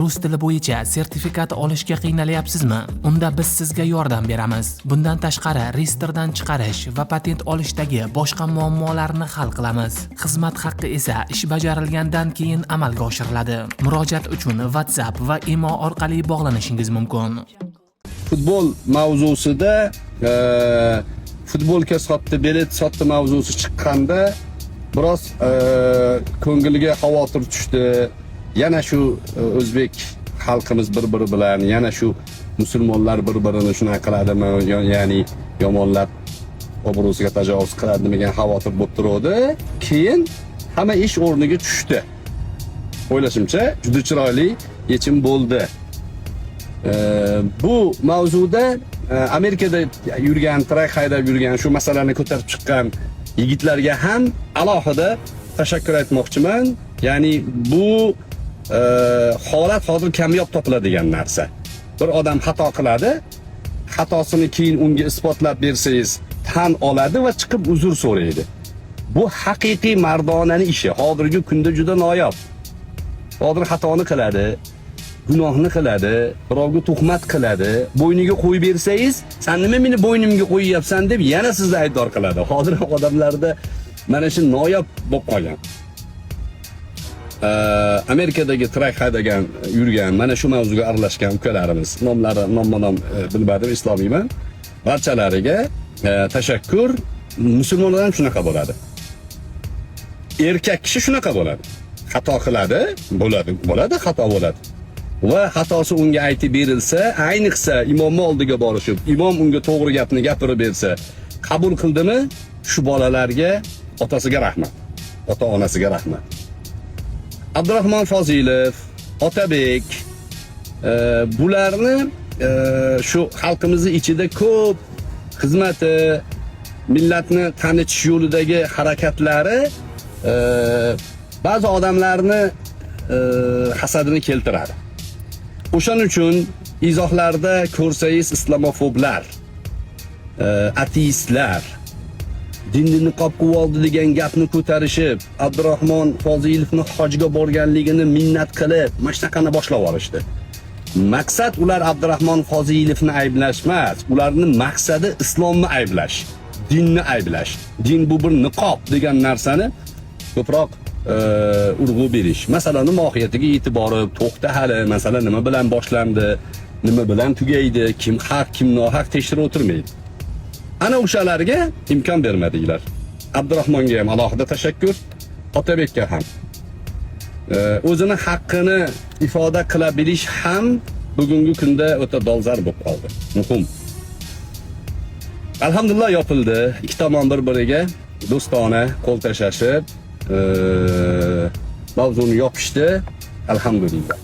Rus tili bo'yicha sertifikat olishga qiynalyapsizmi? Unda biz sizga yordam beramiz. Bundan tashqari, reyestrdan chiqarish va patent olishdagi boshqa muammolarni hal qilamiz. Xizmat haqqi esa ish bajarilgandan keyin amalga oshiriladi. Murojaat uchun WhatsApp va Imo orqali bog'lanishingiz mumkin. Futbol mavzusida futbolka sotdi, bilet sotdi mavzusi chiqqanda biroz ko'ngilga xavotir tushdi. Yana shu o'zbek xalqimiz bir-biri bilan, yana shu musulmonlar bir-birini shunaqa qiladimi, ya'ni yomonlab obro'siga tajovuz qiladimi degan xavotir bo'lib turuvdi. Keyin hamma ish o'rniga tushdi. O'ylashimcha, juda chiroyli yechim bo'ldi. Bu mavzuda Amerikada yurgan, trak haydab yurgan, shu masalani ko'tarib chiqqan yigitlarga ham alohida tashakkur aytmoqchiman. Ya'ni bu holat hozir kamyob topiladigan narsa. Bir odam xato qiladi, xatosini keyin unga isbotlab bersangiz, tan oladi va chiqib uzr so'raydi. Bu haqiqiy mardonani ishi. Hozirgi kunda juda noyob. Hozir xatoni qiladi, gunohni qiladi, birovga tuhmat qiladi, bo'yniga qo'yib bersangiz, "San nima meni bo'ynimga qo'yyapsan?" deb yana sizni aybdor qiladi. Hozir odamlarda mana shu noyob bo'lib qolgan. Amerikadagi trak haydagan yurgan, mana shu mavzuga aralashgan ukalarimiz, nomlari nomma-nom bilmadim, islomiyman. Barchalariga tashakkur. Musulmonlar ham shunaqa bo'ladi. Erkak kishi shunaqa bo'ladi. Xato qiladi, bo'ladi, bo'ladi, xato bo'ladi. Va xatosi unga aytib berilsa, ayniqsa imomni oldiga borishib, imom unga to'g'ri gapni gapirib bersa, qabul qildimi, shu bolalarga otasiga rahmat. Ota-onasiga rahmat. Abdurahmon Fozilov, Otabek, bularni shu xalqimizni ichida ko'p xizmati, millatni tanitish yo'lidagi harakatlari ba'zi odamlarni hasadini keltiradi. O'shaning uchun izohlarda ko'rsangiz islamofoblar, ateistlar, dinni niqob qilib oldi degan gapni ko'tarishib, Abdurahmon Fozilovni hojga borganligini minnat qilib, mana shunaqani boshlab olishdi. Maqsad ular Abdurahmon Fozilovni ayblash emas, ularning maqsadi islomni ayblash, dinni ayblash. Din bu bir niqob degan narsani ko'proq urg'u berish. Masalani mohiyatiga yetib borib, to'xta hali, masala nima bilan boshlandi, nima bilan tugaydi, kim haq, kim nohaq tekshirib o'tirmaydi. Ana o'shalarga imkon bermadinglar. Abdurahmonga ham alohida tashakkur, Otabekka ham. O'zini haqqini ifoda qila bilish ham bugungi kunda o'ta dolzarb bo'lib qoldi. Muhim. Alhamdulillah, yopildi. Ikki tomon bir-biriga do'stona qo'l tashlashib, mavzuni yopishdi. Alhamdulillah.